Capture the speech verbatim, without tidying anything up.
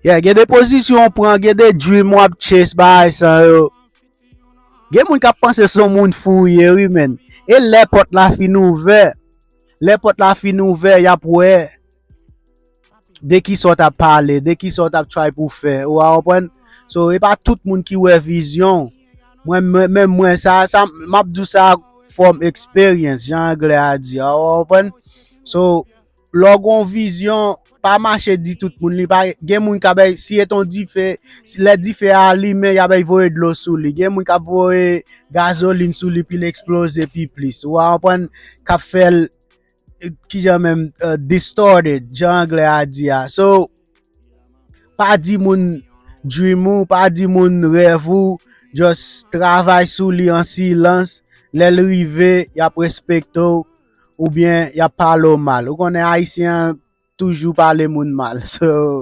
Yeah, gen de pozisyon w pran, gen de dream w ap chase, bagay sa yo. Gen moun k ap panse se yon moun fou w ye, wi, men. E lè pòt la fin ouvè, lè pòt la fin ouvè, y ap wè de ki sa w t ap pale, de ki sa w t ap try pou fè. Ou a konprann? So, e pa tout moun ki wè vizyon w. Mwen, mwen, menm mwen, sa, sa, m ap di w sa from experience, jan anglè a di a. Ou a konprann? So, lè w gen yon vizyon, pa mache di tout moun. Li pa, gen moun k ap bay, si e t on dife, si lè dife a alimen, y ap bay voye dlo sou li. Gen moun k ap voye gazolin sou li pou l eksploze pi plis. Ou a konprann? K ap fè l, kijan menm, uh, distorted, jan anglè a di a. So, pa di moun dream ou, pa di moun rèv ou, just travay sou li an silans. Lè l rive, y ap respekte w, oubyen y ap pale w mal. Ou konnen Ayisyen an toujou pale moun mal. So,